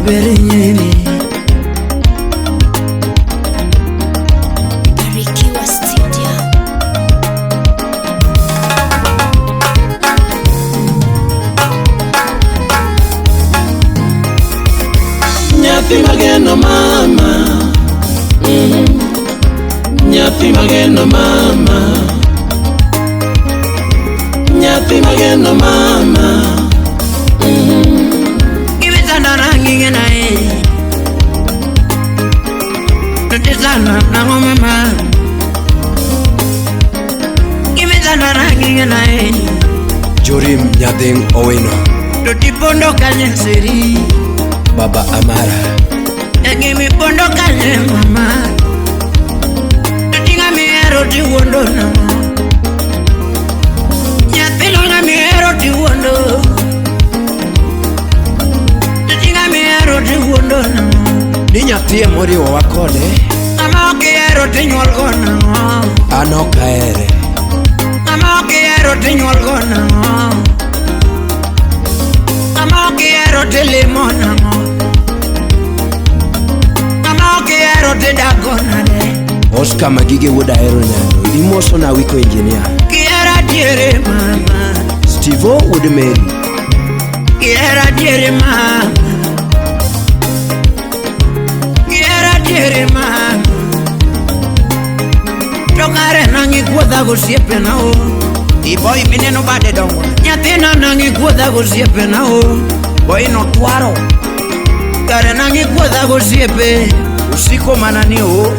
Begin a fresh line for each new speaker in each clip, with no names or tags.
Jaber nyiri.
Barikiwa Studio.
Nyathi mageno mama. Nyathi mageno mama. Nyathi mageno mama.
Gimitana nang'inge nae. Tutisana nang'o mama. Gimitana nang'inge nae.
Jorim Nyadhing Owino,
Tutipondo kanye seri.
Baba Amara,
Gimipondo kanye mama. Tutinga mihero tiwuondo nang'o. Nyathino ng'a mihero tiwuondo. Tutinga mihero tiwuondo nang'o.
Ni nyathi emoriwowa kode,
Ng'ama ok ihero tinyuol go nang'o.
An ok ahere.
Ng'ama ok ihero tinyuol go nang'o. Ng'ama ok ihero tilimo nang'o. Ng'ama ok ihero tidak go nade.
Oscar Magige wuod Ahero Nyando, imoso na Wiko Engineer.
Kihera diere mama.
Stevo wuod Mary,
Kihera diere mama. Kihera diere mama. To kare nang'i kuodha gosiepena o.
Iboy mineno bade dongo.
Nyathina nang'i kuodha gosiepena o.
Boy no twaro.
Kare nang'i kuodha gosiepe.
Usiko mana ni o.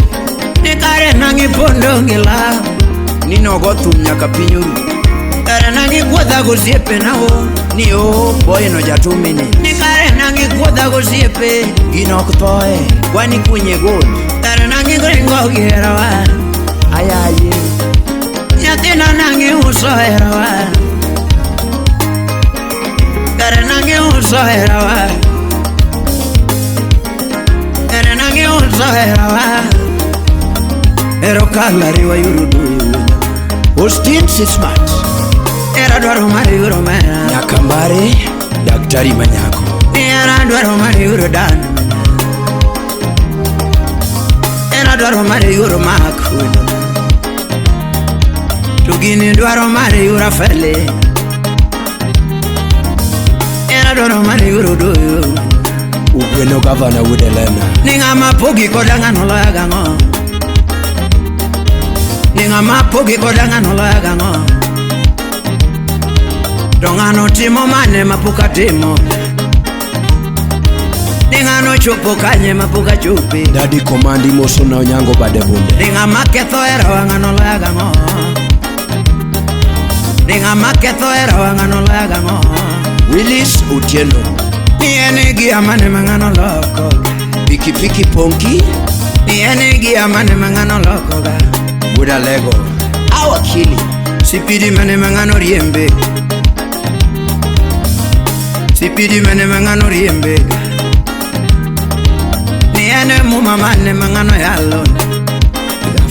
Ni kare nang'i pondo ngila.
Ni nogo thum nyaka piny oru.
Kare nang'i kuodha gosiepena o.
Ni o boy no jatumini.
Ni kare nang'i kuodha gosiepe.
Gino ok thoe. Kwani kunye gol.
Kare nang'i ringo gi herawa.
Ayaye.
Nyathina nang'i uso herawa. Kare nang'i uso herawa. Kare nang'i uso herawa. Ero kalari wayuru duyo.
Austin Sismat,
Era dwaro mar yuro mera.
Nyakambare, Daktari Manyako.
Ni era dwaro mar yuro dan. Era dwaro mar yuro mak. To gini dwaro mar yuro fele. Era dwaro mar yuro doyo.
Ugweno Gavana wuod Elena,
Ni ng'ama pogi koda ng'ano loya gang'o. Ni ng'ama pogi koda ng'ano loya gang'o. To ng'ano timo mane mapok atimo. Ni ng'ano chopo kanye mapok achope.
Daddy Command imoso na Onyango bade bunde.
Ni ng'ama ketho herawa ng'ano loya gang'o. Ni ng'ama ketho herawa ng'ano loya gang'o.
Willis Otieno,
Ni en gia mane ma ng'ano loko.
Pikipiki Ponki,
Ni en gia mane ma ng'ano lokoga.
wuod Alego, Awakili,
Sipidi mane ma ng'ano riembe. Sipidi mane ma ng'ano riembe. Ni en muma mane ma ng'ano yalo.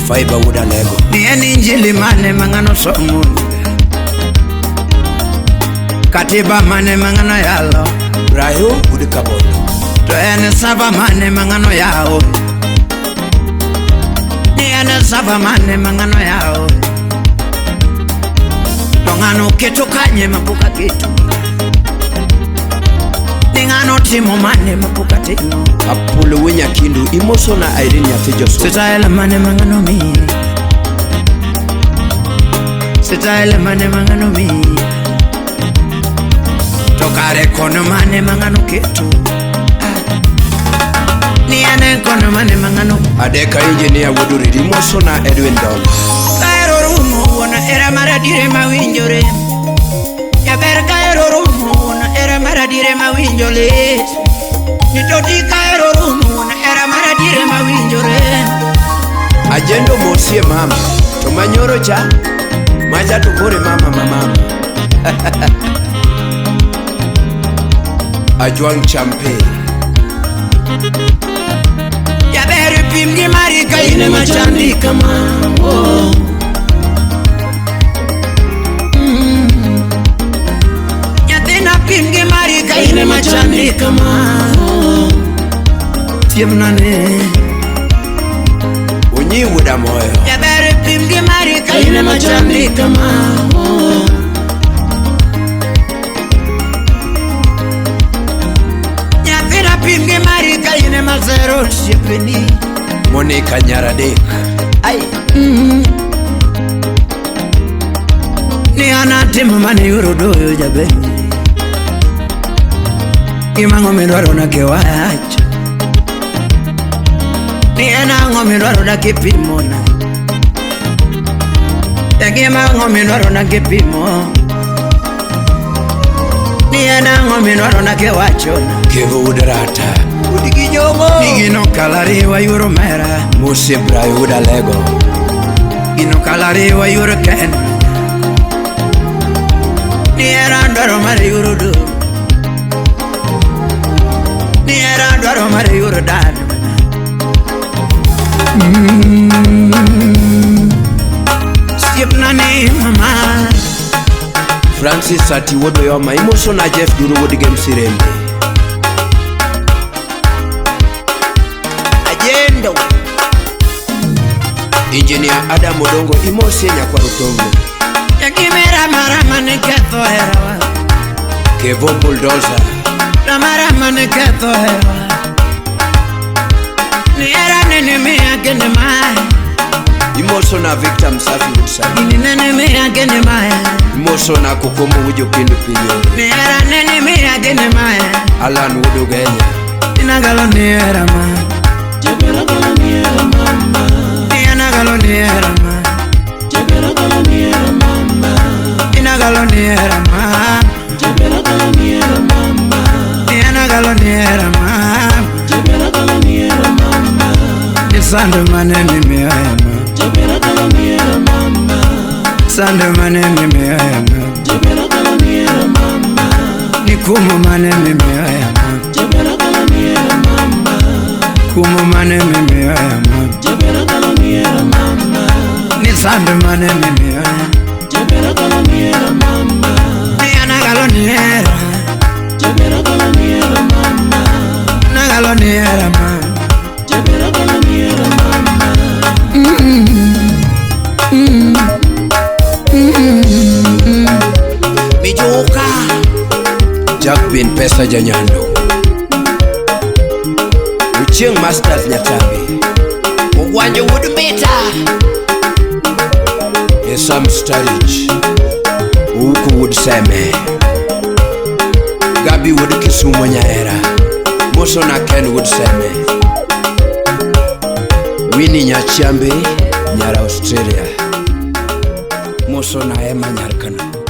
Fiber wuod Alego,
Ni en injili mane ma ng'ano somo. Katiba mane ma ng'ano yalo.
Brayo wuod Kabondo,
To en sava mane ma ng'ano yawo. Ni en sava mane ma ng'ano yawo. To ng'ano keto kanye ma pok aketo. Ni ng'ano timo mane ma pok atimo.
Apolo wuod Nyakindu imoso na Irene nyathi Joshua,
Sitael mane ma ng'ano miyi. Sitael mane ma ng'ano miyi. To kare kono mane ma ng'ano keto. Ah. Ni en kono mane ma ng'ano
Adeka Engineer wuod Oridi imoso na Edwin Dongo,
Kahero rumo wuon era mar adiere mawinjore. Jaber kahero rumo wuon era mar adiere mawinjo lit. Ni to ti kahero rumo wuon era mar adiere mawinjore.
Ajendo mosie mama, to manyoro cha, macha to kore mama ma mama. Ajwang' Champe,
Jaber pim gi mari ka in ema chandi kama. Oh. Nyathina pim gi mari ka in ema chandi kama. Oh. Siemna ne.
Onyi wuod Amoyo.
Jaber pim gi mari ka
In
in
ema
ema
chandi
chandi
kama.
Nyathina pim gi mari ka in ema zero osiepeni.
Monica Nyaradek.
Ai.
Ni an atimo mane yoro doyo jaber. Gimang'o midwaro na kiwacho. Ni en ang'o midwaro na kipimona. E gima ang'o midwaro na kipimo. Ni en ang'o midwaro na kiwachona.
Kevo wuod Rata.
Udigi jongo.
Ni gino kalariwa yoro mera.
Musi Brai wuod Alego.
Gino kalariwa yoro ken. Ni era dwaro mar yoro do. Ni era dwaro mar yoro dano. Siepna ni mama.
Francis Ati wuod Oyoma. Imoso na Jeff Duru wuod Gem Sirembe.
Ajendo.
Engineer Adam Odongo imosie nyakwar Otonglo.
Gimera marama ni ketho herawa.
Kevo Bulldozer.
Ramarama ni ketho herawa. Ni era nene miya kende maya.
Imoso na Victor Msafi wuod Sami.
Gini nene miya kende maya.
Imoso na Kokomo wuod Jokindu Pinyore.
Ni era nene miya kende maya.
Alan wuod Ugenya.
Inagalo ni era ma.
Jabera galo ni era mama.
Ni anagalo ni era ma.
Jabera galo ni era mama.
Inagalo ni era ma.
Jabera galo ni era mama.
Ni anagalo ni era ma.
Jabera galo ni era mama.
Ni sando mane mi miya ma.
Jabera galo ni era mama.
Sando mane mi miya ma.
Jabera galo ni era mama.
Ni kumu mane mi miya ma.
Jabera galo ni era mama.
Kumu mane mi miya ma.
Jabera galo ni era mama.
Ni sando mane mi miya.
Jabera galo ni era mama.
Ni anagalo ni era.
Jabera galo ni era mama.
Nagalo ni era ma.
Jabera galo ni era mama.
Mijuka.
Jack Bin Pesa Janyando. Uchieng Masters Nyatabi.
Ogwanjo wuod Mbita.
Esam Starich. Ouko wuod Seme. Gabi wuod Kisumo Nyaera. Moso na Ken wuod Seme. Winnie Nyachiambe, nyara Australia. Moso na Emma nyar Kano.